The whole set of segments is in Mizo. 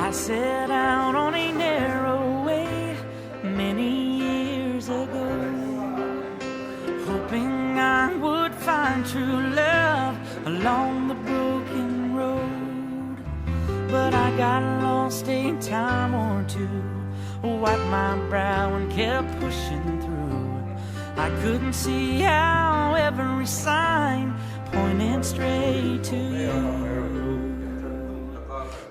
I set out on a narrow way many years ago, hoping I would find true love along the broken road. But I got lost a time or two, wiped my brow and kept pushing through. I couldn't see how every sign pointed straight to you.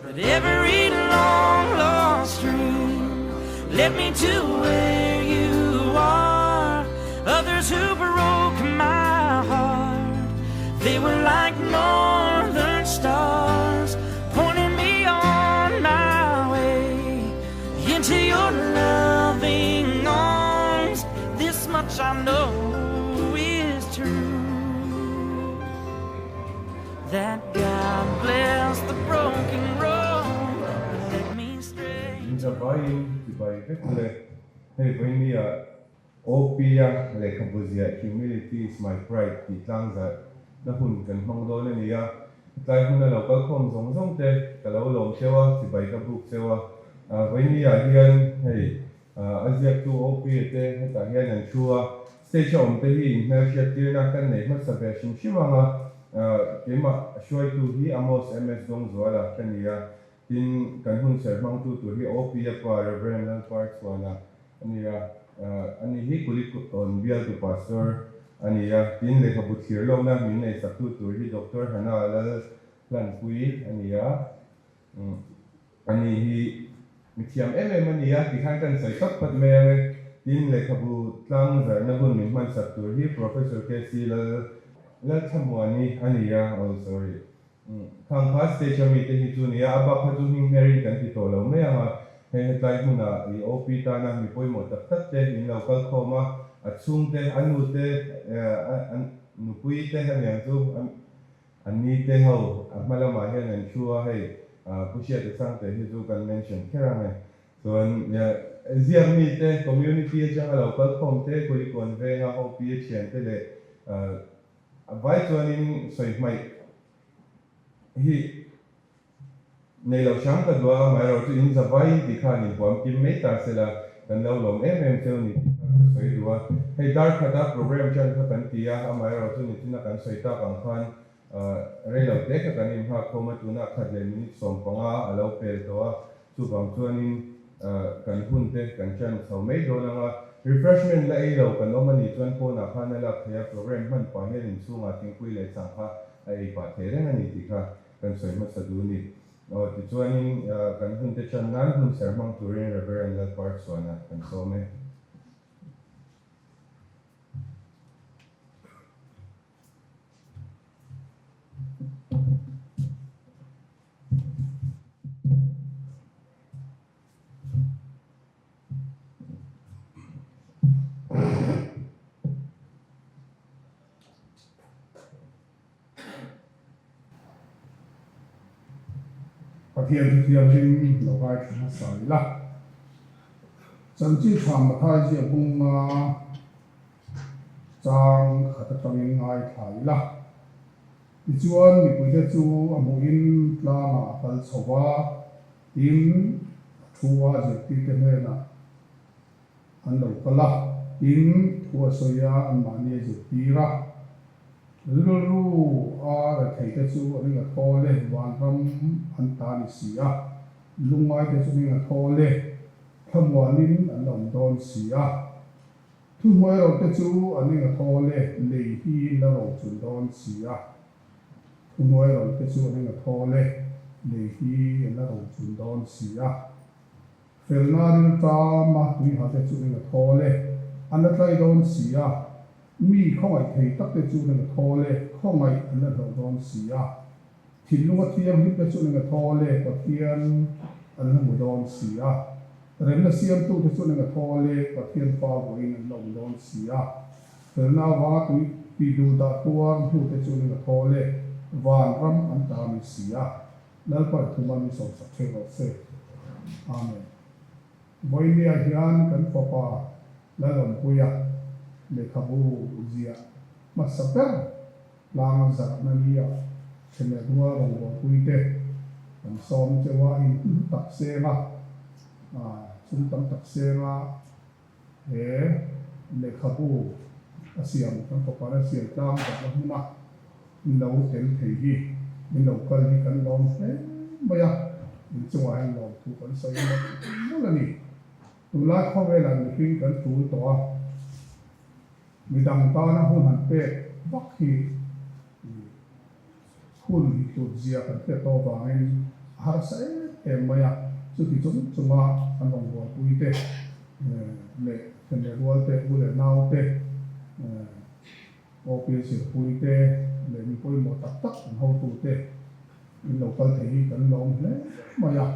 But every long lost dream led me to where you are. Others who broke my heart, they were like northern stars, pointing me on my way into your loving arms. This much I know is true, that God bless the broken road that led me straight. In zavaiin chibai vek le hei vawinia OP-a lehkhabu ziah Humility is my pride tih tlangzarh na hun kan hmang dawn a ni a, tlai hmuna lo kal khawm zawng zawng te ka lo lawm cheu a, chibai ka buk cheu a. Vawinia hian hei a ziaktu OP-a te hetah hian an thu a, stage a awm te hi inhmelhriat tirna kan nei hmasa ve hrim hrim ang a, keimah hruaitu hi Amos MS Dawngzuala ka ni a, tin kan hun ser hmangtu tur hi OP-a pa Rev. Lalparchhuana A ni a, ani hi Kulikawn bialtu Pastor a ni a, tin lehkhabu thlir lohna min neisaktu tur hi Doctor Hannah Lal Hlanpui a ni a, ani hi mithiam em em a ni a, tikhan kan sawi tawp phawt mai ang e. Tin lehkhabu tlang zarhna hun min hmansak tur hi Professor KC Lal Lalthlamuani a ni a, oh sorry. Khang kha stage a mite hi chu nia, a bak kha chu hming hmerin kan ti tawh lo mai ang a, hei hetlai hmunah i OP tana mi pawimawh tak tak te in lo kal khawm a, a chhungte, a nu te, a nupui te aniang chu a ni te ho a hma lamah hian an thu a, hei Pu Hriata Sangte hi chu kan mention kher ang e. Chuan ziak mite community atanga lo kal khawm te, Kulikawn venga OP a thiante leh A vai chuanin sawi hmaih hi nei lo hram ka duh a, amaherawh chu in za vaiin tih khan inhuam kim mai ta sela kan lo lawm em em cheu ni tih kha ka sawi duh a. Hei dar khata program chan kha kan ti a, amaherawh chu nichina kan sawi tak ang khan rei lo te kha kan inghak khawm a, tunah khat leh minute 15 a lo pel tawh a, Chuvang chuanin kan hun te kan chan chho mai dawn ang a, refreshment la ei lo kan awm a nih chuan pawnah khan a lak theih a, program hman pah hian inchhungah thingpui leh chang kha a ei pah thei reng a ni tih kha kan sawi hmasa duh a ni. Aw tichuanin kan hun te chan nan hun ser hmang turin Reverend Lalparchhuana kan sawm e. Pathian chu thianghlim lo ngaithla hmasa ila. Chanchin tha Mathai ziak bunga chang khat atangin ngaithla ila. Tichuan, mipuite chu a hmuhin tlangah a kal chho va, tin, a thu a zirtirte hnenah an lo kal a, tin, thu a sawi a, anmahni a zirtir a. Rilru a retheite chu an inga thawl e, vanram an ta ni si a, lungngaite chu an inga thawl e, thlamuanin an la awm dawn si a. Thuhnuai ro te chu an eng a thawl e, lei hi la ro chun dawn si a. Thuhnuai ro te chu an eng a thawl e, lei hi an la ro chun dawn si a. Felna riltama tuiha te chu an eng a thawl e, an la tlai dawn si a. Mi khawngaih thei tak te chu an eng a thawl e, khawngaih an la hlauh dawn si a. Thinlunga thianghlim te chu an eng a thawl e, Pathian an la hmu dawn si a. Remna siamtute chuan eng a thawl e, Pathian fa vawiin an la awm dawn si a. Felna avanga tui tih duh dah tuar hnute chuan eng a thawl e, van ram an ta ni si a. Lalpa thuma min sawmsak theuh rawh se. Amen. Vawinia hian kan fapa Lalawmpuia lehkhabu ziah hmasa ber tlang zarhna nia Thleneh rual rawngbawlpuite. Kan sawm cheu a, in hun tak seng a, sum tam tak seng a, he lehkhabu a siam kan fapa a siam tlang batna hmuna in lo tel thei hi, in lo kal hi kan lawm hle mai a, in chungah hian lawmthu kan sawi mawlh mawlh a ni. Tunlai khawvelah mihring kan tul tawh a, midang tana hun han pek vak hi Hun hlut zia kan hriat tawh avangin a harsa em em mai a, chuti chung chunga kan rawngbawlpui te leh thenleh rual te, u leh nau te, awpia zirpui te leh mi pawimawh tak tak kan hotu te in lo kal thei hi kan lawm hle mai a,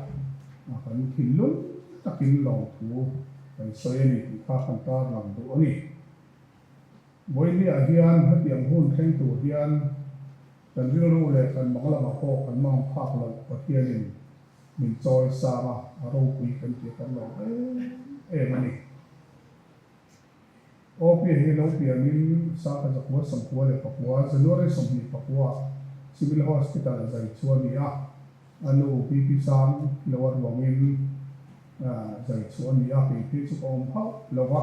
kan thinlung takin lawmthu kan sawi a ni tih kha kan tarlang duh a ni. Vawinia hian hetiang hun thleng tur hian kan rilru leh kan mang lamah pawh kan mang phak loh Pathianin min chawi sang a, a ropui kan tih kan lo em em a ni. Awpia hi lo pianin Sangha Zakua 94, January 24 ah Civil Hospital a zai chu a ni a, a nu BP Sang lo a ruangin zai chu a ni a, kei phei chu ka awm hauh lo va.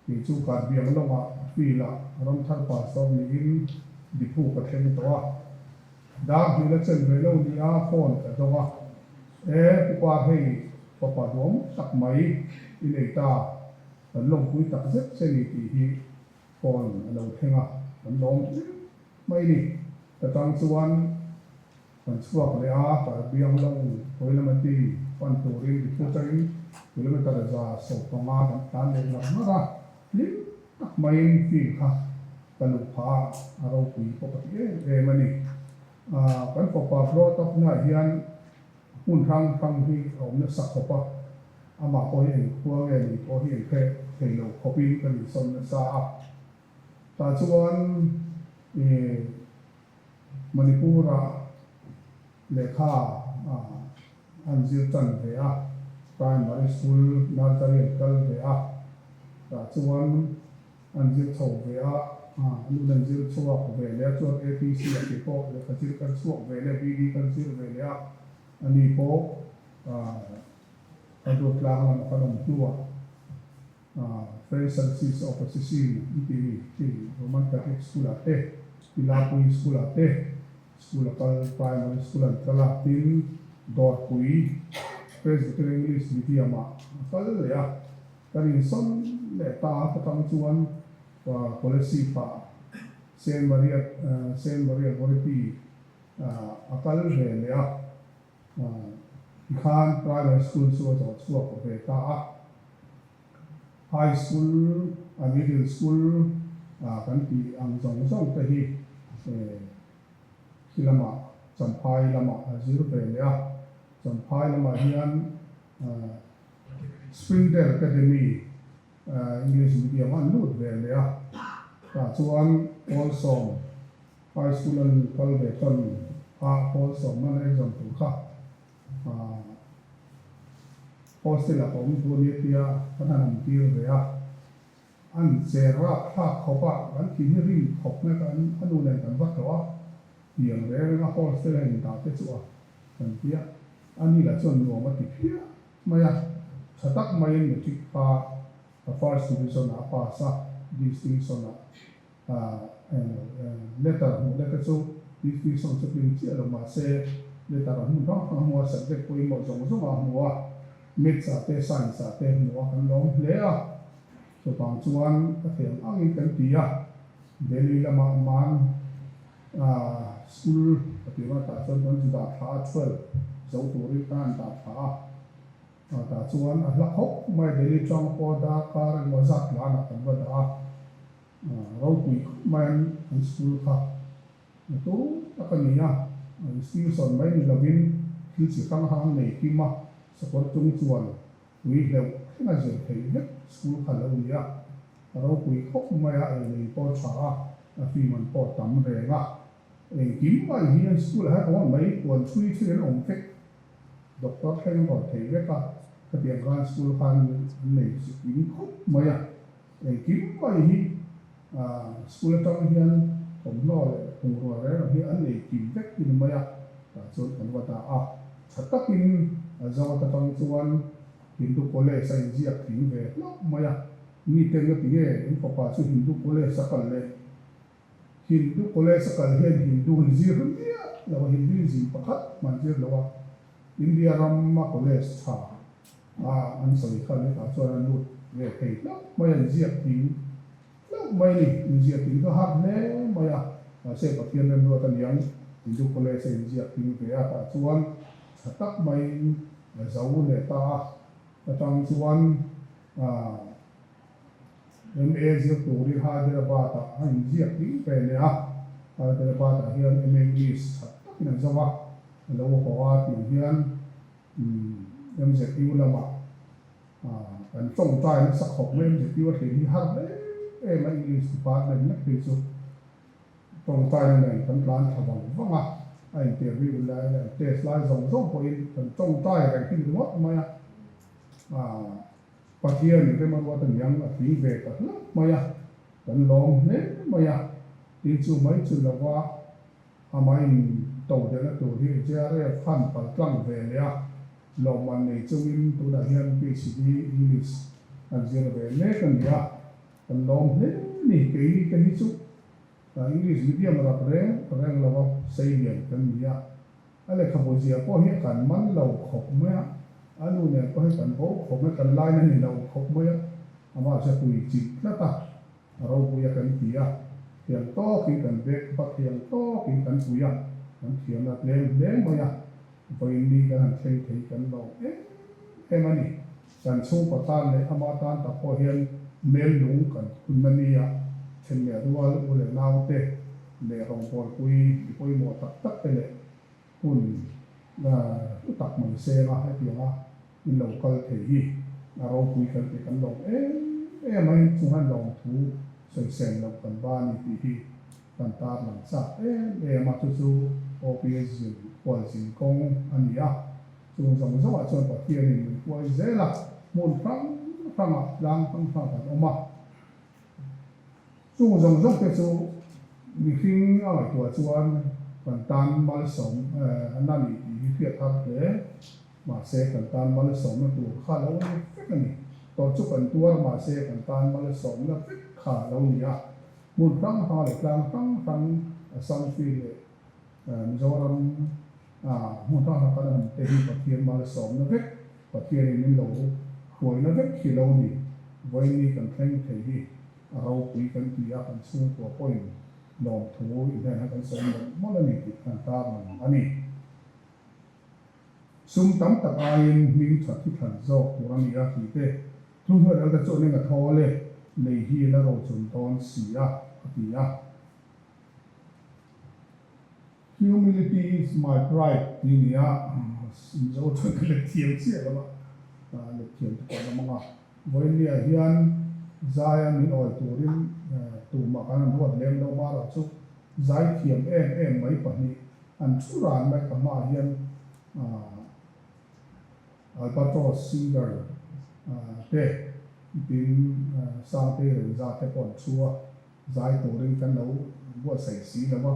Kei chu Karbiang lawngah field-ah ramthar pastor niin Diphu ka thleng tawh a. Dar hnih la chen ve lo nia phone ka dawng a. E, Pu Par hei fapa duam tak mai i nei ta, kan lawmpui tak zet che ni tih hi phone a lo thleng a, kan lawm hle mai ni. Ka tang chuan Kan chhuak leh a, Karbiang lawng Koilamati pan turin Diphu atangin kilometre 150 kan tlan leh ngar ngar a, hlim tak maiin field kha ka luh phah a, a ropui pawh ka ti em em a ni. Kan fapa brought up naah hian hmun hrang hrang hi a awm nasa khawp a, amah pawh hi engkhua nge ni pawh hi engkhe thei lo khawpin kan insawn nasa a, tah chuan ih Manipur-ah lehkha an zir tan ve a, primary school, nursery an kal ve a, tah chuan an zir chho ve a, an nun an zir chhuak ve leh a, chuan APC ah te pawh lehkha zir kan chhuak ve leh, BD kan zir ve leh a, ani pawh a Durtlang lama kan awm hnuah Francis of Assisi an tih ni khi Roman Catholic School ah te, Pilapui School ah te school a kal, primary school an kal a, tin Dawrpui Presbyterian English Medium ah a kal leh a, kan insawn leh ta a, ka tang chuan Kolasib ah Saint Maria Saint Maria Goretti a kal ve leh a. Tikhan primary school chu a zawh chhuak ve ta a, high school, middle school kan tih ang zawng zawng te hi khi lamah Champhai lamah a zir ve leh a, Champhai lamah hian Springdale Academy English medium a an lut ve leh a, tah chuan pawl sawm High school an kal ve tan a, pawl sawm an exam tur kha hostel ah ka awm duh ania tia kan han awm tir ve a, an che rap thlak khawp a, kan thin hi rim khawp mai a, a nu nen kan va tlawh a, tiang reng reng a hostel a indah te chu a kan ti a, ani lah chuan nuam a ti phiah mai a, tha tak maiin matric kha a first division ah a pass a, distinction ah. Letter hmuh leh te chu distinction chu tling chiah lo mah se letter a hmun hrang hrang a hmu a, subject pawimawh zawng zawng a hmu a, maths ah te science ah te hmu a kan lawm hle a, chuvang chuan ka thiam angin kan ti a, Delhi lamah man school ka tih rual tah chuan kan zu dah thla a, 12 zo turin kan han dah thla a, tah chuan a hla khawp mai Delhi tang pawh darkar engemaw zat tlanah kan va dah a. Ropui khawp mai an an school kha na tur tak a ni a, an institution mai ni lovin thil chi hrang hrang nei kim a, sakawr chung chuan tui hleuh thleng a zir theih vek school kha lo ni a, a ropui khawp mai a, ei lei pawh tha a, a fee man pawh tam reng a, engkim mai hi an school ah hian awm mai puan chhui chhui an awm vek, doctor thleng an rawn thei vek a, khatiang khan school khan an nei chi kim khawp mai a. Engkim mai hi school atang hian thawmhnaw leh bungrua reng reng hi an nei kim vek hi ni mai a. Tah chuan kan va dah a, tha takin a zo atang chuan Hindu College a inziak tling ve hlauh mai a. Mite nga ti nge in fapa chu Hindu College a kal le? Hindu College a kal hian Hindu an zir miah lo a, Hinduism pakhat hman zir lo a, India rama college tha a an sawi kha hetah chuan an lut ve thei hlauh mai a, inziak tling hlauh mai a ni. Inziak tling kha har hle mai a, mahse Pathian remruat a niang Hindu College a inziak tling ve a, tah chuan tha tak maiin a zo leh ta a. Atang chuan MA zir turin Hyderabad-ah a inziak ding ve leh a. Hyderabad-ah hian MA English that takin a zo a, a lo haw a tih hian MZU lamah kan tawngtai nasa khawp mai. MZU a thleng hi har hle em a, English department lek phei chu tawngtaina nen kan tlan thla vang vang a, a interview lai leh an test lai zawng zawng pawhin kan tawngtai reng hi ringawt mai a. Pathian in rem a ruat aniang a tling ve ta hlauh mai a, kan lawm hle mai a, tin chu mai chu lova amah in to delhna tur hi JRF khan pal tlang ve leh a, lawmman nei chungin tunah hian PhD English an zir ve mek a ni a, kan lawm hle ni, keini te hi chu English medium rap reng reng lova seilian kan ni a. A lehkhabu ziah pawh hi kan man lo khawp mai a, a nu nen pawh hi kan bo khawp mai, kan laina ni lo khawp mai a, amah chu a tui chih tlat a, a ropui a kan ti a, thiam tawkin kan bek khawp a, thiam tawkin kan pui a, kan thiamna tlem hle mai a, vawiin ni kan han thleng thei kan lo em em a ni. Kan chhungkaw tan leh ama tan tak pawh hian mel lung kan phunna nia then leh rual u leh naute leh rawngbawlpui mi pawimawh tak tak te leh hun hlu tak mai seng a hetianga in lo kal thei hi a ropui kan ti kan lawm em em a, inchung hian lawmthu sawisel loh kan va a ni tih hi kan tarlang chak em em a, chu chu OPS zin khualzin kawng a ni a. Chung zawng zawngah chuan Pathianin min huai zel a, hmun hrang hrangah tlang hrang hrang kan awm a. Chung zawng zawng te chu mihring a ngaihtuah chuan kan tan malsawm na ni tih hi hriat har hle. Mahse kan tan malsawmna tur kha lo ni vek a ni. Tawrh chu kan tuar mahse kan tan malsawmna vek kha lo ni a. Hmun hrang hrang leh tlang hrang hrang Assam field leh Mizoram hmun hrang hrang kan awm te hi Pathian malsawmna vek, Pathianin min lo hruaina vek hi lo ni. Vawiini kan thleng thei hi a ropui kan ti a, kan chhungkua pawhin lawmthu inhnenah kan sawi mawlh mawlh a ni tih kan tarlang a ni. Sum tam tak aiin hming that hi thlan zawk tur a ni a tih te, Thuhnuai ral te chuan eng a thawl e, lei hi la rochun dawn si a, a ti a. Humility is my pride tih a ni a, Mizo chuan ka let thiam chiah lo a, let thiam te pawh an awm ang a. Vawiinniah hian zaia min awi turin tumah kan han ruat lem lo marawh chu zai thiam em em mai pahnih an thu ran mai ka hmaah hian Albatros singer te tin Sangtei Renza te pawh an thu a. Zai turin kan lo buatsaih si lo a,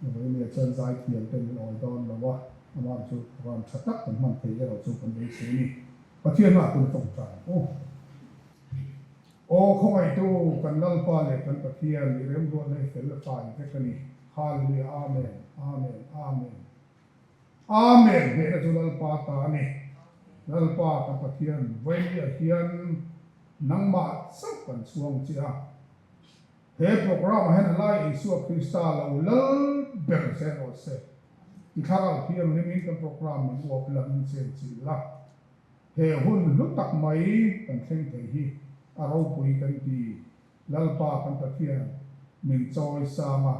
Vawinia chuan zai thiam te min awi dawn lo a, amah chu ram tha tak kan hman thei erawh chu kan beisei a ni. Pathian ah tun tawngtai ang u. Aw khawngaihtu kan Lalpa leh kan Pathian i remruatna hi fel fai vek a ni. Hallelujah Amen Amen Amen Amen hnehna chu Lalpa ta a ni. Lalpa kan Pathian Vawinia hian nangmah chauh kan chhuang che a. He programme ah hian a lai Isua Krista lo lal ber zel rawh se. I thlarau thianghlimin kan programme min uap la min chenchilh la. He hun hlu tak mai kan thleng thei hi a ropui kan ti. Lalpa kan Pathian min chawi sang a,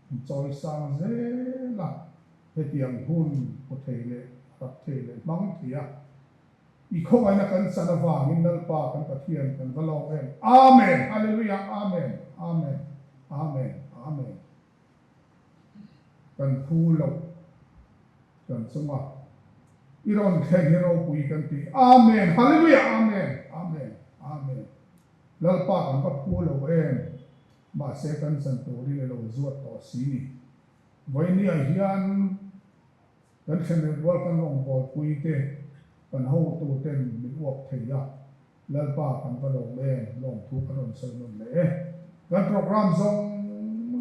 min chawi sang zel a. Hetiang hun hmu thei leh rap thei leh hmang thei a. I khawngaihna kan chan avangin Lalpa kan Pathian kan va lawm em. Amen! Hallelujah! Amen! Amen! Amen! Amen! Kan phu loh kan chunga i rawn thlen hi ropui kan ti. Amen! Hallelujah! Amen! Amen! Amen! Lalpa kan va phu lo em, mahse kan chan turin i lo zuat tawh si ni. Vawinia hian. Kan thlenrel rual kan rawngbawlpui te, kan hotuten min uap thei a, Lalpa kan va lawm em, lawmthu kan rawn sawi nawn leh e. Kan program zawng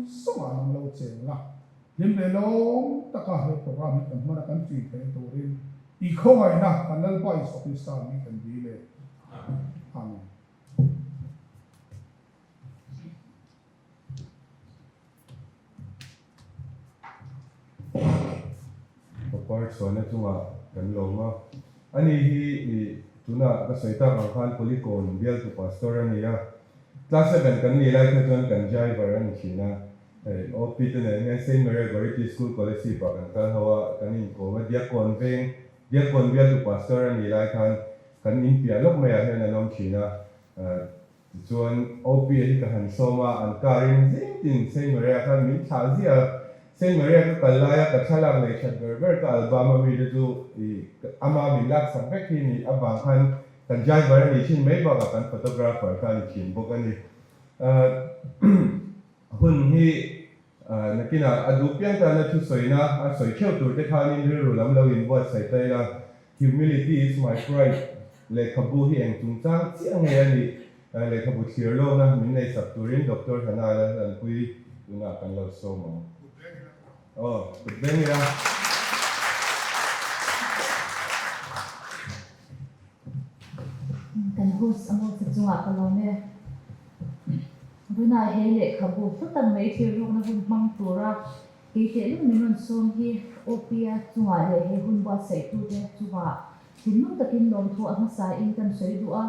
zawngah an awm lo cheng la, hlim leh lawm taka he program hi kan hman a kan ṭin theihna turin i khawngaihna kan Lalpa Isua Krista mi kan dil e. Amen. Papar chhuahna chungah kan lawm a, ani hi i tunah ka sawi tak ang khan Kulikawn bialtu pastor a ni a, class seven kan nih lai kha chuan kan driver a ni thin a, hei OP te nen hian Saint Maria Goretti School Kolasib ah kan kal ho a, kan inkawm a, Diakkawn veng, Diakkawn bialtu pastor a nih lai khan kan inpiah lawk maiah hian an awm thin a, Tichuan, OP-a hi ka han sawm a, an car in zing tin Saint Maria khan min thlah ziah a. Saint Maria ka kal laia ka thlalak nei that ber ber ka album a mite chu i ama min laksak vek hi ni avang khan kan driver a nih thin mai bakah kan photographer kha a ni thin bawk a ni. Hun hi nakinah a duh piang tana thusawina a sawi theuh tur te khanin rilru lam lo inbuatsaih ta ila, Humility is my pride lehkhabu hi eng chungchang chiah nge a nih? Lehkhabu thlir lawkna min leisak turin Doctor Hannah Lalhlanpuii tunah kan lo sawm ang. Aw, kut beng ila. Kan host a maw chungah ka lawm e. Vawiinah he lehkhabu hlu tak mai thlir lawkna hun hmang tura kei tehlul min rawn sawm hi OP-a chungah leh he hun buatsaih-tute chungah thinlung takin lawmthu a hmasain kan sawi duh a.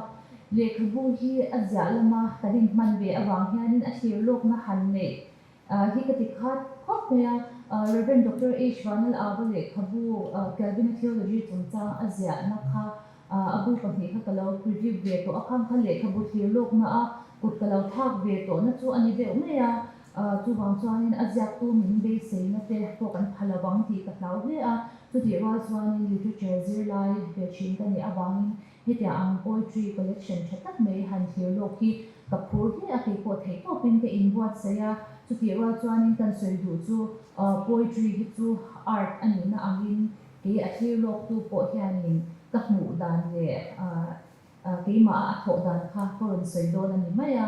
Lehkhabu hi a ziah lama kan inhman ve avang hianin a thlir lawkna han neih hi ka ti khat khawp mai a. Rev. Doctor H. Vanal Ava lehkhabu Calvin-a Theology chungchang a ziahna kha A bu pahnih kha ka lo preview ve tawh a, khang kha lehkhabu thlir lawkna a kut ka lo thlak ve tawhna chu a ni deuh mai a, chuvang chuanin a ziaktu min beiseina te pawh kan pha lo ang tih ka hlau hle a, chutih rual chuanin literature zirlai ve thin ka nih avangin hetiang ang poetry collection tha tak mai han thlir lawk hi ka phur hle a, kei pawh theih tawpin ka inbuatsaih a, chutih rual chuanin kan sawi duh chu poetry hi chu art a nihna angin Kei a thlir lawktu pawh hianin ka hmuh dan leh keimah a thawh dan kha ka rawn sawi dawn a ni mai a.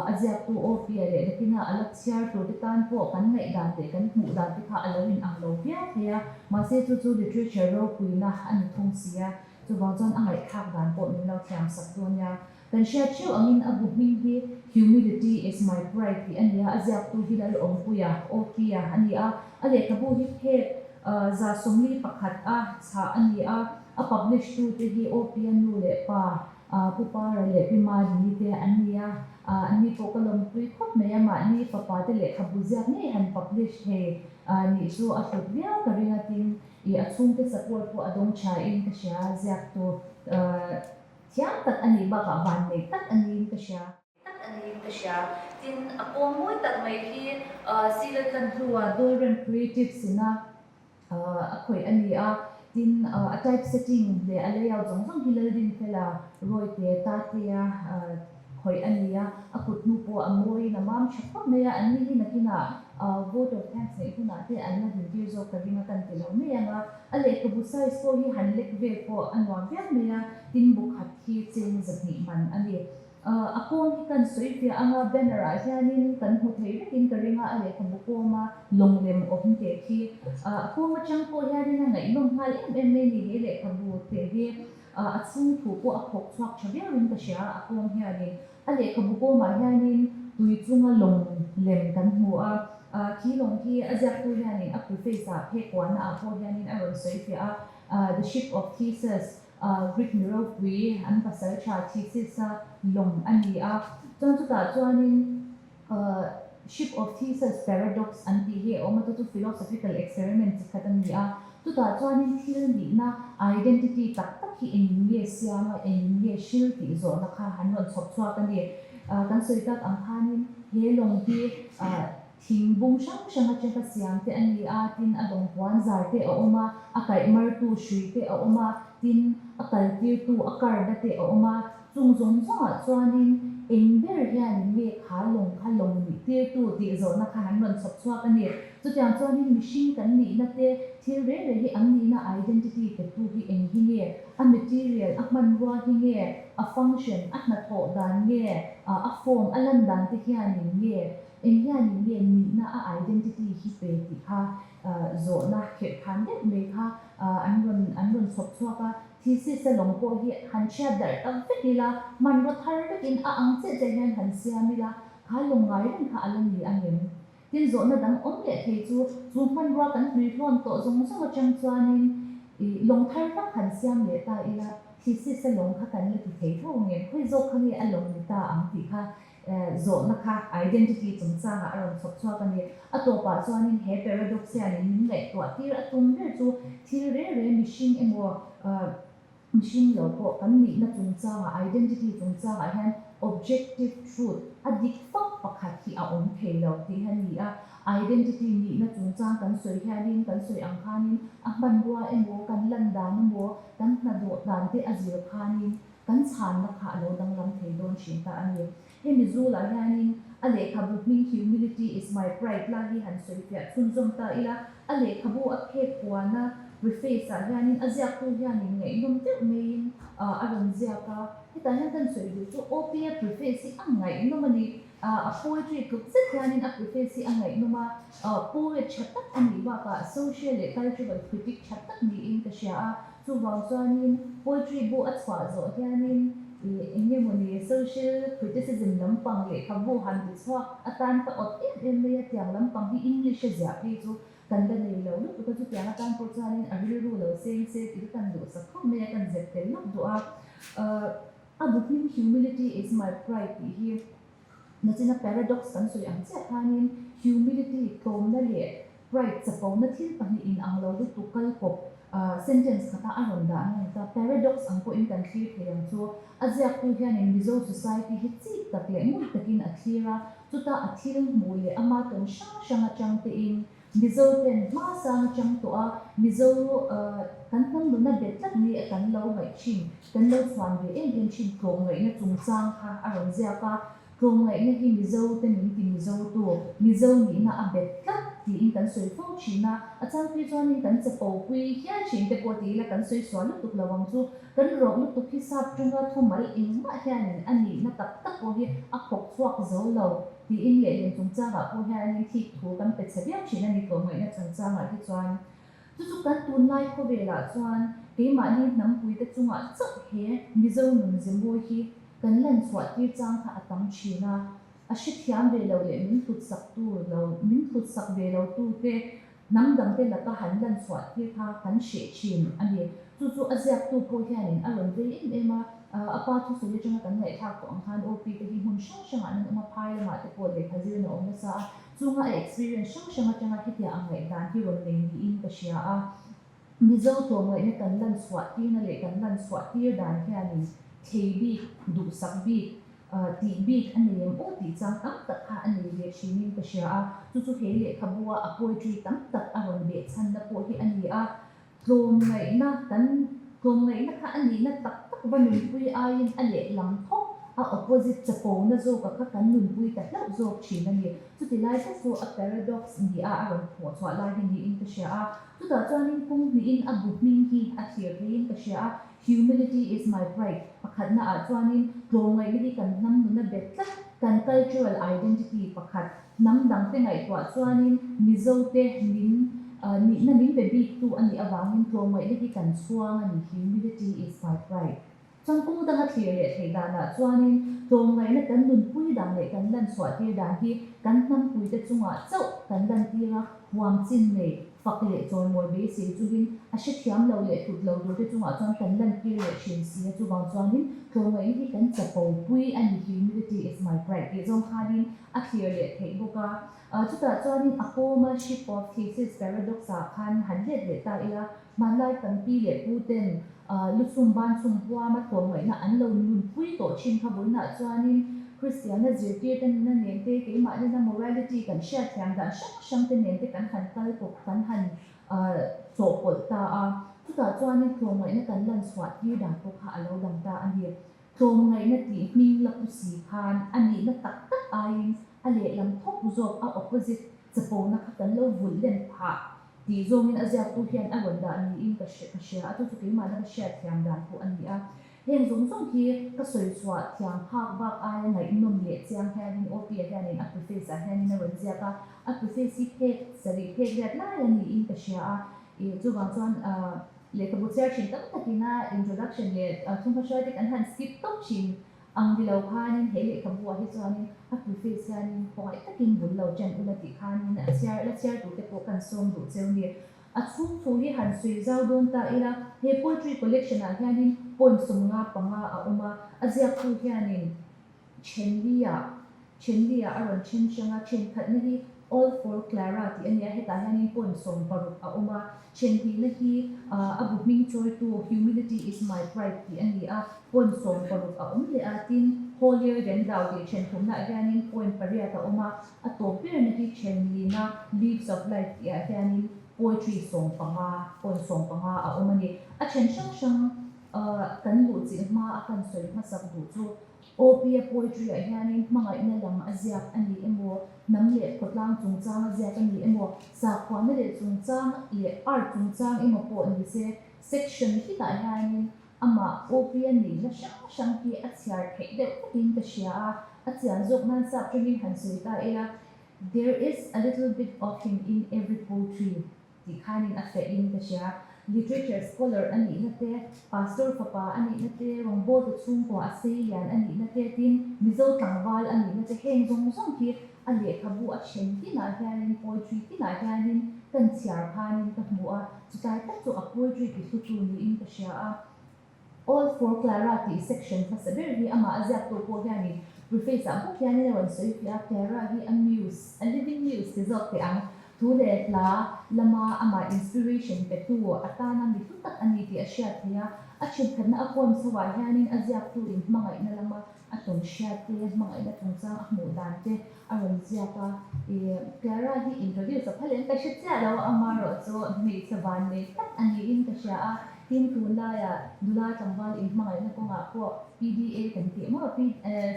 A ziaktu Awpia leh nakina a la chhiar turte tan pawh kan ngaihdan leh kan hmuh dan te kha a lo inang lo viau thei a. Mahse chu chu literature ropuina a ni thung si a, chuvang chuan a ngaihthlak dan pawh min lo thiam sak dawn nia. Kan hriat theuh angin a bu hming hi Humility is my pride tih a ni a, a ziaktu hi Lalawmpuia, Awpia, a ni a. A lehkhabu hi phek 141 a chhah a ni a, a publish tu te hi Awpia nu leh pa, Pu Para leh Pi Madini te an ni a. Anni pawh ka lawmpui khawp mai a, mahni fapa te lehkhabu ziak ngei han publish thei nih chu a hlut viau ka ring a, tin i a chhungte support pawh a dawng tha in ka hria, ziaktu Thiam tak a nih bakah vanneih tak a niin ka hria. Tak a niin ka hria. Tin, a pawm mawi tak mai hi Sila tlan hnua Dawlrem Creatives ina a khawih a ni a. Tin, a type setting leh a layout zawng zawng hi Laldinfela, Rawite, Tatea khawih a ni a. A kut hnu pawh a mawiin a mam tha khawp mai a. Anni hi nakinah vote of thanks neih hunah te an la dintir zawk ka ring a kan ti lo mai ang a. A lehkhabu size pawh hi han lek vel pawh a nuam viau mai a, tin bu khat hi cheng 200 man a ni. A kawng hi kan sawi fiah ang a, banner ah hianin kan hmu thei vekin ka ring a, a lehkhabu kawma lawng lem awm teh khi. A kawng atang pawh hianin a ngaihnawm nghal em em mai a ni he lehkhabu teh hi. A chhung thu pawh a phawk chhuak tha viauin ka hria a, a kawng hianin. A lehkhabu kawmah hianin tui chunga lawng lem kan hmu a, khi lawng hi a ziaktu hianin a preface ah phek kuahna ah pawh hianin a rawn sawi fiah a, The Ship of Theseus, Greek mi ropui an pasal tha Theseus-a lawng a ni a, chuan chutah chuanin Ship of Theseus paradox an tih hi a awm a, chu chu philosophical experiment chi khat a ni a. Chutah chuanin thil nihna, identity, tak tak hi engin nge siam a, engin nge hril tih zawhna kha an rawn chhawp chhuak a ni. Kan sawi tak ang khanin he lawng hi thing bung hrang hrang atanga siam te a ni a, tin a lawng puan zar te a awm a, a kaih martu hrui te a awm a, tin a kaltirtu a karna te a awm a. Chung zawng zawngah chuanin Eng ber hianin nge kha lawng kha lawng nih tirtu tih zawhna kha han rawn chhawp chhuak a ni. Chutiang chuanin mihring kan nihna te, thil reng reng hi an nihna identity petu hi eng hi nge? A material, a hmanrua hi nge? A function, a hnathawh dan nge? A form, a lan dan te hianin nge? Eng hianin nge nihna a identity hi pe tih kha zawhna khirhkhan deuh mai kha an rawn an rawn chhawp chhuak a. Thesis a lawng pawh hi han chhiat darh tak vek ila, hmanraw thar vekin a ang chiah chiah hian han siam ila, kha lawng ngai reng kha a la ni ang em? Tin, zawhna dang awm leh thei chu, chu hmanrua kan hlui hlawn tawh zawng zawng atang chuanin ih lawng thar vak han siam leh ta ila, thesis a lawng kha kan la ti thei tho ang em? Khawi zawk kha nge a lawng ni ta ang tih kha Zawhna kha identity chungchangah a rawn chhawp chhuak a ni. A tawpah chuanin he paradox hianin min ngaihtuah tir a tum ber chu thil reng reng mihring emaw mihring lo pawh kan nihna chungchangah identity chungchangah hian objective truth a dik fak pakhat hi a awm thei lo tih hi a ni a. Identity nihna chungchang kan sawi hianin kan sawi ang khanin a hmanrua emaw kan lan dan emaw kan hnathawh dan te a zir khanin Kan chhanna kha a lo danglam thei dawn thin ta a ni. Hemi zulah hianin a lehkhabu hming Humility is my pride lai hi han sawi fiah chhunzawm ta ila, a lehkhabu a phek puana preface-ah hianin a ziaktu hianin ngaihnawm deuh maiin a rawn ziak a. Hetah hian kan sawi duh chu OP-a preface hi a ngaihnawm a ni. A poetry tluk zet hianin a preface hi a ngaihnawm a, poet tha tak a nih bakah social leh cultural critic tha tak niin ka hria a. Chuvang chuanin poetry bu a chhuah zawh hianin ih eng nge mawni social criticism lampang lehkhabu han ti chhuak atan ka awt em em mai a, tiang lampang hi English a ziah phei chu kan la nei lo lutuk a, chutiang atan pawh chuanin a rilru lo seng se tih kha kan duhsak khawp mai a, kan zep tel lawk duh a. A bu hming Humility is my pride tih hi Nachina paradox kan sawi ang chiah khanin humility, tlawmna leh pride, chapona thil pahnihin ang lo lutuk kal kawp sentence khata a rawn dah nge ta. Paradox ang pawhin kan thlir thei ang chu. A ziaktu hianin Mizo society hi chik tak leh ngun takin a thlir a, chuta a thil hmuh leh ama tawn hrang hrang atang tein Mizo ten hma sang atang tawh a, Mizo kan hnam nuna bet tlat nge kan lo ngaih thin, kan lo chhuan ve em em thin tlawmngaihna chungchang kha a rawn ziak a. Tlawmngaihna hi Mizo te min ti Mizo tu, Mizo nihna a bet tlat tiin kan sawi fo thin a, a changpui chuanin kan chapo pui hial thin te pawh ti ila kan sawi sual lutuk lo ang chu. Kan rawh lutuk hi sap tunga thumal engmah hianin a nihna tak tak pawh hi a khawk chhuak zo lo. Tiin lehlin chungchangah pawh hianin thik thu kan pe chhe viau thin a ni tlawmngaihna chungchangah hi chuan. Chu chu kan tunlai khawvelah chuan keimahni hnampuite chungah chauh he Mizo nun zemawi hi kan lan chhuah tir chang kha a tam thin a, a hrethiam ve lo leh min hlutsak tu lo min hlutsak ve lo tute Hnam dangte laka han lan chhuah tir kha kan hreh thin a ni. Chu chu a ziaktu pawh hianin a rawn vei em em a, a pa thusawi atanga kan ngaihthlak tawh ang khan OP te hi hmun hrang hrangah an awm a, phai lamah te pawh lehkha zirna awm nasa a, chunga a experience hrang hrang atanga hetia a ngaihdan hi rawn nei niin ka hria a. Mizo tlawmngaihna kan lan chhuah tirna leh kan lan chhuah tir dan hianin thlei bik, duhsak bik, tih bik a nei em aw tih chang tam tak kha a nei ve thinin ka hria a, chu chu he lehkhabua a poetry tam tak a rawn beh chhanna pawh hi a ni a. Tlawmngaihna kan tlawmngaihna kha a nihna tak tak va nunpui aiin a lehlam thawk a opposite chapona zawka kha kan nunpui ta hlauh zawk thin a ni. Chuti lai tak chu a paradox ni a a rawn phawh chhuah lai hi niin ka hria a. Chutah chuanin kawng hnihin a bu hming hi a thlir theiin ka hria a, Humility is my pride, pakhatna ah chuanin tlawmngaihna hi kan hnam nuna bet tlat, kan cultural identity pakhat, hnam dangte ngaihtuah chuanin Mizote min nihna min pe biktu a nih avangin tlawmngaihna hi kan chhuang a ni, Humility is my pride. Chuan kawng danga thlir leh theih danah chuanin tlawmngaihna kan nunpui dan leh kan lan chhuah tir dan hi kan hnampuite chungah chauh kan lantir a, huam chin nei, fak leh chawimawi beisei chungin a hrethiam lo leh tlut lo turte chungah chuan kan lantir leh thin si a, chuvang chuanin tlawmngaihna hi kan chapo pui a ni, humility is my pride tih zawng khanin a thlir leh theih bawk a. Chutah chuanin a kawma ship of thesis paradox ah khan han let leh ta ila, hmanlai kan pi leh pu ten lusum ban chhum huama tlawmngaihna an lo nunpui tawh thin kha vawiinah chuanin Kristianna zirtirte nuna nen te, keimahni na morality kan hriatthiam dan hrang hrang te nen te kan han kal kawp kan han chawhpawlh ta a. Chutah chuanin tlawmngaihna kan lan chhuah tir dan pawh kha a lo dang ta a ni. Tlawmngaihna tih hming la pu si khan a nihna tak tak aiin a lehlam thawk zawk a opposite chapona kha kan lo vulh len phah tih zawngin a ziaktu hian a rawn dah niin ka ka hria a, chu chu keimahna ka hriatthiam dan pawh a ni a. Heng zawng zawng hi ka sawi chhuah thiam phak bak aia ngaihnawm leh chiang hianin OP-a hianin a preface ah hianin a rawn ziak a, a preface hi phek sarih phek riat lai a niin ka hria a, ih chuvang chuan ah lehkhabu chhiar thin tam takin a introduction leh thunghma hruai te kan han skip tawp thin ang ni lo khanin he lehkhabu ah hi chuanin a preface hianin khawngaih takin bul lo chen ula tih khanin a chhiar la chhiar tur te pawh kan sawm duh cheu ni. A chhung thu hi han sawi zau dawn ta ila, he poetry collection ah hianin poem 55 a awm a, a ziaktu hianin Thenli-ah Thenli-ah a rawn then hrang a, thenkhatna hi All for Clara tih a nia, hetah hianin poem 16 a awm a, thenhnihna hi a bu hming chawitu Humility is my pride tih a ni a, poem 16 a awm leh a, tin Holier than thou tih thenthumnaah hianin poem pariat a awm a, A tawp berna hi Thenlina Leaves of Life tih ah hianin poetry 15, poem 15 a awm a ni. A then hrang hrang kan luh chilh hma a kan sawi hmasak duh chu OP-a poetry ah hianin hmangaihna lam a ziak a ni emaw, hnam leh khawtlang chungchang a ziak a ni emaw, sakhuana leh chungchang leh art chungchang emaw pawh ni se section hitah hianin Amah OP-a nihna hrang hrang hi a chhiar theih deuh takin ka hria a, a chian zawk nan sap tangin han sawi ta ila, There is a little bit of him in every poetry tih khanin a fehin ka hria. Literature scholar a nihna te, pastor fapa a nihna te, rawngbawltu chhungkua a sei lian a nihna te, tin Mizo tlangval a nihna te heng zawng zawng hi a lehkhabu a then tinah hianin poetry tinah hianin kan chhiar khanin ka hmu a, chutlai tak chu a poetry ti hlutu niin ka hria a. All for Clara tih section hmasa ber hi amah a ziaktu pawh hianin preface ah bawk hianin a rawn sawi fiah a, Clara hi a muse, a living muse ti zawk teh ang, thu leh hla lama amah inspiration petu atana mi hlu tak a ni tih a hriat theih a, a thenkhatna a poem chho ah hianin a ziaktu in hmangaihna lama A tawn hriat te, hmangaihna chungchang a hmuh dan te a rawn ziak a. Ih, Clara hi introduce a phal em ka hre chiah lo a, amaherawh chu hmeichhe van nei tak a niin ka hria a. Tin, tunlaiah nula tlangval inhmangaihna kawngah pawh PDA kan tih maw,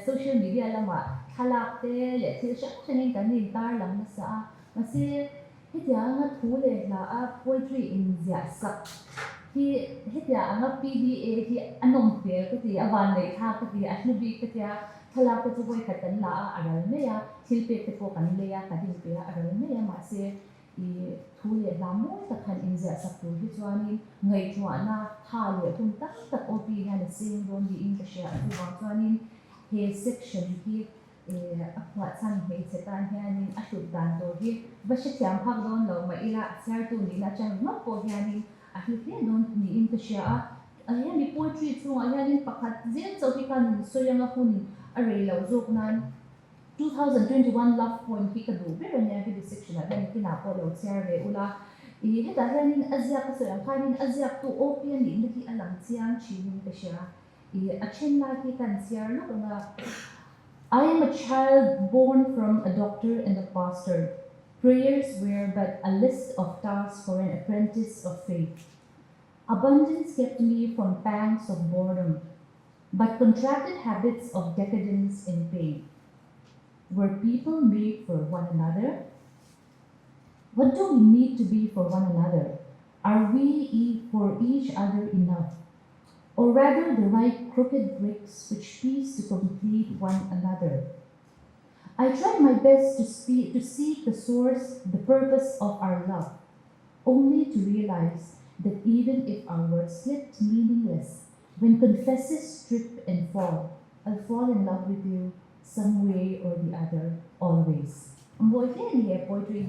social media lamah thlalak te leh thil hrang hrangin kan intarlang nasa a. Mahse, Hetiang anga thu leh hla a poetry inziah sak hi hetiang anga PDA hi a nawm hmel ka ti, a vanneih thlak ka ti, a hlu bik ka tia, thlalak te chu vawikhat kan la a, a ral mai a, thil pek te pawh kan lei a, kan inpe a, a ral mai a, mahse i thu leh hla mawi tak han inziah sak tur hi chuanin ngaihtuahna tha leh hun tam tak OP hian a seng dawn niin ka hria a, chuvang chuanin he section hi A phuah chhan hmeichhe tan hianin a hlut dan tur hi va hrethiam phak dawn lo mah ila a chhiartu nihna atang ringawt pawh hianin a hlu hle dawn niin ka hria a. Hemi poetry chhungah hianin pakhat zel chauh hi khan sawi anga hun a rei loh zawk nan 2021 love poem hi ka duh ber a nia hemi section ah hian nikinah pawh lo chhiar ve ula. Ih hetah hianin a ziak a sawi ang khanin a ziaktu OP a nihna hi a lang chiang thinin ka hria. I a then lai hi kan chhiar lawk ang a. I am a child born from a doctor and a pastor. Prayers were but a list of tasks for an apprentice of faith. Abundance kept me from pangs of boredom, but contracted habits of decadence and pain. Were people made for one another? What do we need to be for one another? Are we e for each other enough? Or rather the right crooked bricks which piece to complete one another? I tried my best to, speak, to seek the source, the purpose of our love, only to realize that even if our words slipped meaningless, when confesses trip and fall, I'll fall in love with you some way or the other, always. Mawi hle a ni he poetry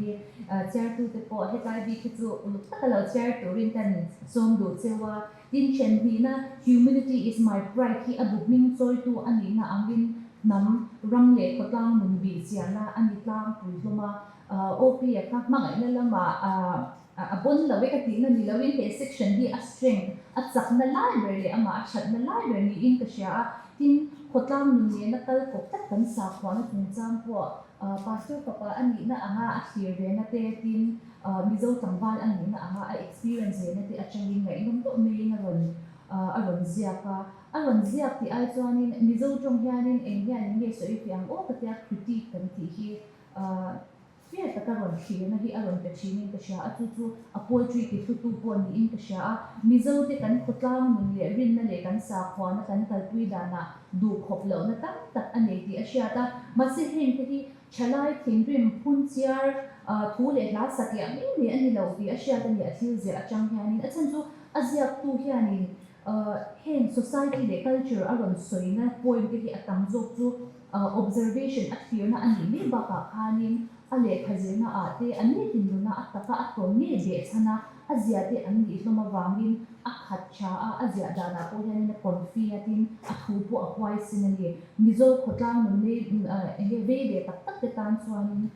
hi chhiartute pawh hetlai bik hi chu uluk taka lo chhiar turin kan sawm duh cheu a. Tin then hnihna Humility is my pride hi a bu hming chawitu a nihna angin hnam, ram leh khawtlang nun bih chiahna a ni tlangpui hlawm a. OP-a kha hmangaihna lamah a bon lo e ka tihna ni loin he section hi a strength, a chakna lai ber leh amah a thatna lai ber niin ka hria a. Tin, khawtlang nun nena kal kawp tak kan sakhuana chungchang pawh Pastor fapa a nihna anga a thlir ve na te, tin Mizo tlangval a nihna anga a experience ve na te atangin ngaihnawm deuh maiin a rawn. a rawn ziak a. A rawn ziak tih ai chuanin Mizo tawng hianin eng hian eng nge sawi fiah ang aw ka tia critique kan tih hi fair taka rawn thlirna hi a rawn pe thinin ka hria a, chu chu a poetry ti hlutu pawh niin ka hria a. Mizo te kan khawtlang nun leh rinna leh kan sakhuana kan kalpui danah duhkhawp lohna tam tak a nei tih a hriat a, mahse heng te hi Thalai thinrim phun chiar thu leh hla satliah mai mai a ni lo tih a hriat a ni a thil ziah atang hianin a chhan chu a ziaktu hianin heng society leh culture a rawn sawina poem te hi a tam zawk chu observation a thlirna a nih mai bakah khanin a lehkha zirna ah te a nitin nuna a taka a tawn ngei behchhan a a ziah te an nih hlawm avangin a khat tha a, a ziah danah pawh hianin a confi a tin a thu pawh a huaisin a ni. Mizo khawtlang nun nei eng nge vei ve tak tak te tan chuanin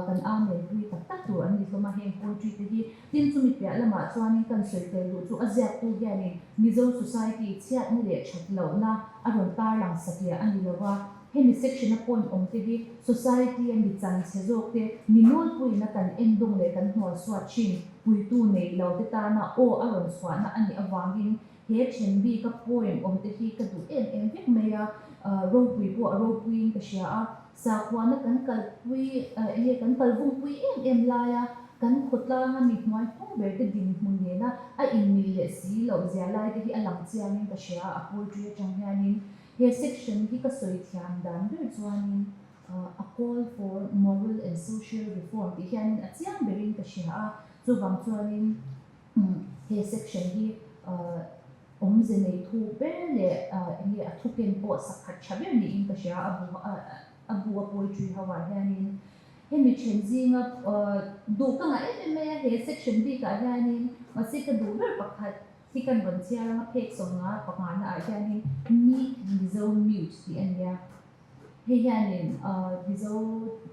kan amen pui tak tak tur an ni hlawm a, heng poetry te hi. Tin chumi piah lamah chuanin kan sawi tel duh chu a ziaktu hianin Mizo society chhiatna leh that lohna a rawn tarlang satliah a ni lo a, Hemi section a point awm te hi society a mi chan chhe zawk te, mi nawlpuiin a kan endawng leh kan hnualsuat thin puitu nei lo te tana aw a rawn chhuahna a nih avangin he then bik a poem awm te hi ka duh em em vek mai a, ropui pawh a ropuiin ka hria a, sakhuana kan kalpui enge kan kalvungpui em em laia kan khawtlanga mi hnuai hnung ber te dinhmun nena a inmil leh si loh zia lai te hi a lang chiangin ka hria a, a poetry atang hianin He section hi ka sawi thiam dan ber chuanin a call for moral and social reform tih hianin a chiang berin ka hria a, chuvang chuanin he section hi awmze nei thu ber leh enge a thuken pawh sakhat tha ber niin ka hria a, a bu a poetry ho ah hianin hemi then zinga duh ka ngah em em mai a he section bikah hianin mahse ka duh ber pakhat Hi kan rawn chhiar anga phek sawmnga pangana ah hianin Meek Mizo Mute tih a ni a. Hei hianin Mizo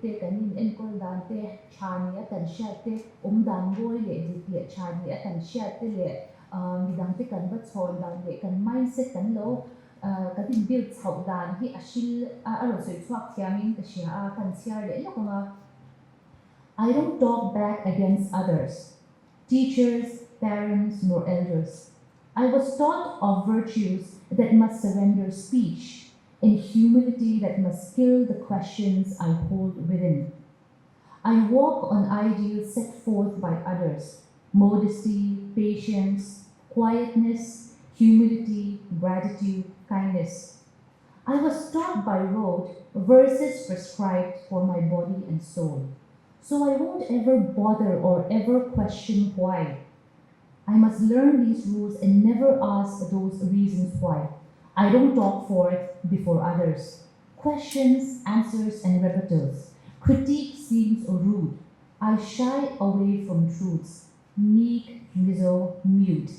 te kan in enkawl dan te, tha ni a kan hriat te, awm dan mawi leh dik leh tha ni a kan hriat te leh midang te kan va chhawn dan leh kan mindset kan lo kan in build chhoh dan hi a hril a rawn sawi chhuak thiamin ka hria a, kan chhiar leh lawk ang a. I don't talk back against others. Teachers, parents nor elders. I was taught of virtues that must surrender speech and humility that must kill the questions I hold within. I walk on ideals set forth by others, modesty, patience, quietness, humility, gratitude, kindness. I was taught by rote verses prescribed for my body and soul. So I won't ever bother or ever question why. I must learn these rules and never ask those reasons why. I don't talk forth before others. Questions, answers, and rebuttals. Critique seems rude. I shy away from truths. Meek, Mizo, mute.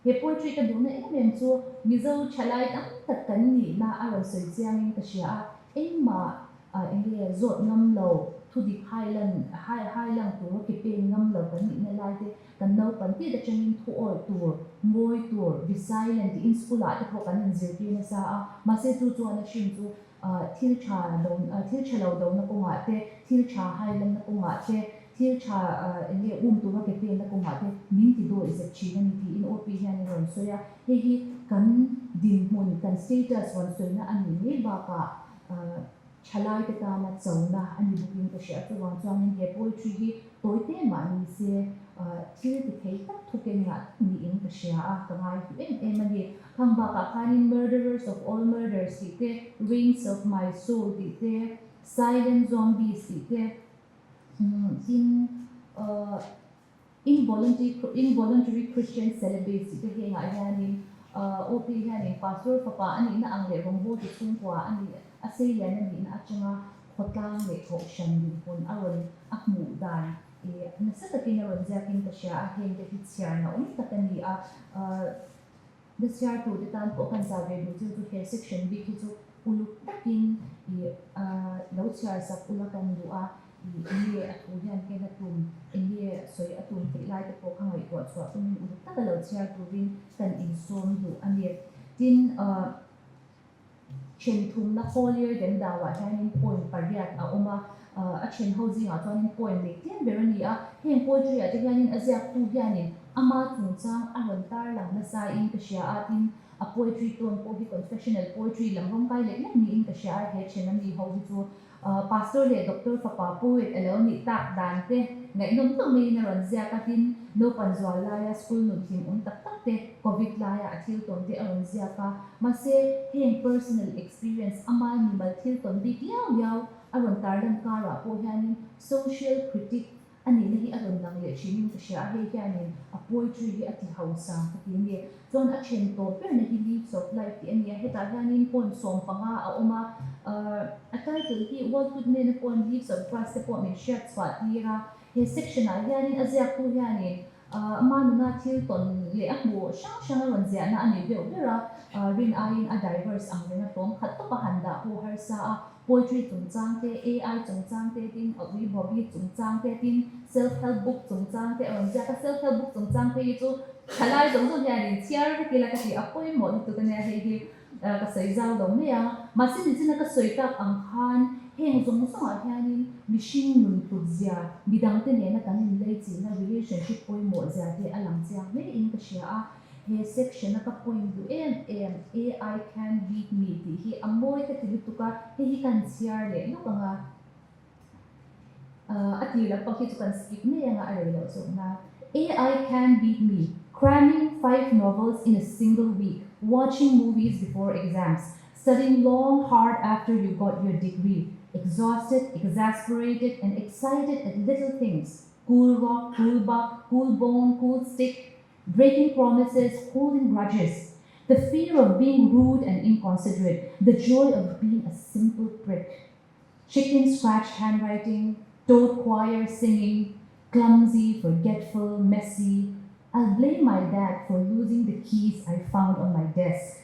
He poetry ka duhna em em chu Mizo thalai tam tak kan nihna a rawn sawi chiangin ka hria a, engmah enge zawt ngam lo, thudik hai lan hai hai lang tura ke pen ngam lo kan nihna lai te kan naupan tet atangin thu awih tur, ngawi tur, be silent tiin school ah te pawh kan inzirtir nasa a, mahse chu chuan a hrim chu thil tha do thil tha lo dona kawngah te, thil tha hai lanna kawngah te, thil tha eng nge um tura ke penna kawngah te min ti dawih zet thin a ni tiin OP hian a rawn sawi a. Hei hi kan dinhmun, kan status rawn sawina a nih mai bakah thalaite tana chona a ni bawkin ka hria a. Chuvang chuanin he poetry hi tawi te mah ni se thil ti thei tak thuken ngah niin ka hria a, ka ngai hlu em em a ni. Khang bakah khanin Murderers of all murders tih te, Reigns of my soul tih te, Silent zombies tih te, tin Involuntary Christian Celibates tih te hengah hianin OP hianin Pastor fapa a nihna ang leh rawngbawltu chhungkua a nih a seilian a nihna atanga khawtlang leh kohhran dinhmun a rawn a hmuh dan ih nasa takin a rawn ziakin ka hria a, hengte hi chhiarna awm tak a ni a. Na chhiar tur te tan pawh kan zah ve duh chu chu he section bik hi chu uluk takin ih lo chhiar sak ula kan duh a, ih enge a thu hian ken a tum, enge sawi a tum tih lai te pawh kha ngaihtuah chhuah tumin uluk taka lo chhiar turin kan insawm duh a ni. Tin, Then thumna holier den dauah hianin point pariat a awm a, a then ho zingah chuanin point nei tlem ber a ni a. Heng poetry ah te hianin a ziaktu hianin Ama chungchang a rawn tarlang nasa in ka hria a, tin a poetry tone pawh hi confessional poetry lam rawngkai lek lek niin ka hria a, he then a mi ho hi chu Pastor leh Doctor fapa poet a lo nih tak dan te ngaihnawm deuh maiin a rawn ziak a, tin naupan zual laia school nun hlim awm tak tak te Covid laia a thil tawn te a rawn ziak a, mahse heng personal experience ama mimal thil tawn bik liau liau a rawn tarlan karah pawh hianin social critic A nihna hi a rawn lang leh thinin ka hria a, hei hianin a poetry hi a ti hausa ka ti a ni. Chuan a then tawp berna hi Leaves of Life tih a ni a, hetah hianin poem 15 a awm a, a title hi Walt Whitman-a poem Leaves of Grass te pawh min hriat chhuah tir a. He section-ah hianin a ziaktu hianin ama nuna thil tawn leh a hmuh hrang hrang a rawn ziahna a ni deuh ber a, rin aiin a diverse ang reng a tlawm khat tawp a han dah pawh harsa a. Poetry chungchang te, AI chungchang te tin, a ui Bobby chungchang te tin, self help book chungchang te a rawn ziak a, self help book chungchang phei hi chu thalai zawng zawng hian in chhiar vek ila ka ti a pawimawh lutuk a nia hei hi ka sawi zau lo mai a. Mahse nichina ka sawi tak ang khan heng zawng zawngah hianin mihring nun hlut zia, midangte nena kan inleichihna relationship pawimawh zia te a lang chiang hle in ka hria a. He section a ka point duh em em AI can beat me tih hi a mawi ka ti lutuk a, hei hi kan chhiar leh lawk ang a, a tir lam pang hi chu kan skip mai ang a, a rei loh zawk nan. AI can beat me, cramming 5 novels in a single week, watching movies before exams, studying long hard after you got your degree, exhausted, exasperated and excited at little things, cool rock, cool buck, cool bone, cool stick, breaking promises, holding grudges, the fear of being rude and inconsiderate, the joy of being a simple prick. Chicken scratch handwriting, toad choir singing, clumsy, forgetful, messy. I'll blame my dad for losing the keys I found on my desk.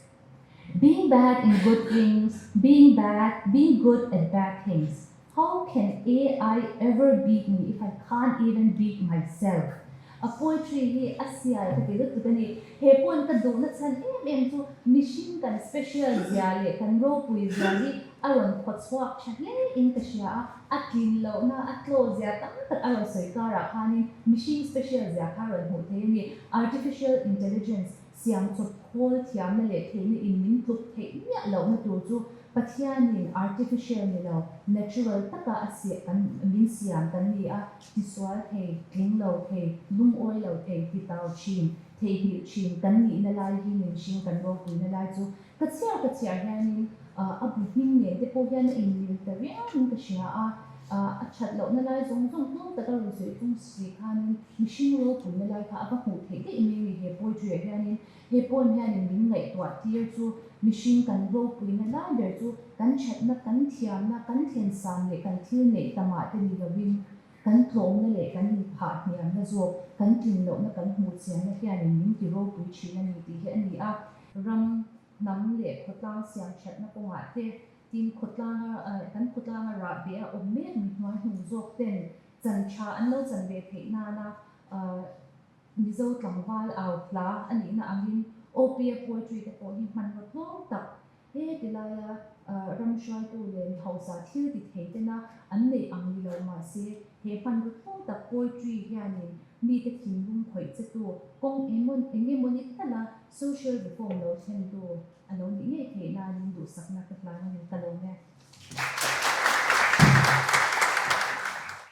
Being bad in good things, being bad, being good at bad things. How can AI ever beat me if I can't even beat myself? A poetry hi a sial ka ti lutuk a ni. He poem ka duhna chhan em em chu mihring kan special zia leh kan ropui zia hi a rawn khaw chhuak tha hle in ka hria a, a tlin lohna, a tlaw zia tam tak a rawn sawi karah khanin mihring special zia kha a rawn hmuh thei a ni. Artificial intelligence Siam chawp khawl thiamna leh theihna in min tluk theih miah lohna tur chu Pathianin artificial ni lo, natural taka a siam kan min siam kan ni a, tisual thei, tling lo thei, lungawi lo thei, titau thin, theihnghilh thin kan nihna lai hi min hring kan ropuina lai chu ka chhiar ka chhiar hianin a bu hming nen te pawh hian a inmil ta riauin ka hria a, a that lohna lai zawng zawng tlawm taka rawn sawi chung si khanin Mihring ropuina lai kha a va hmuh theih daih mai a ni he poetry ah hianin. He poem hianin min ngaihtuah tir chu mihring kan ropuina lai ber chu kan thatna, kan thiamna, kan thlensan leh kan thil neih tamah te ni lovin kan tlawmna leh kan inphah hniamna zawk, kan tlin lohna kan hmuh chianna hianin min ti ropui thin a ni tih hi a ni a. Ram, hnam leh khawtlang siam thatna kawngah te, tin khawtlanga kan khawtlanga rahbeh a awm mek mi hnuaihnung zawk ten Chan tha an lo chan ve theih nana Mizo tlangval au hla a nihna angin OPA poetry te pawh hi hmanraw tlawm tak he ti laia ram hruaitu leh mi hausa thil ti thei tena an neih ang ni lo mahse he hmanraw tlawm tak poetry hianin mite thinlung khawih chetu kawng eng emawni tala social reform lo thlentu a lo nih ngei theih nanin duhsakna ka hlan a ni ka lawm e.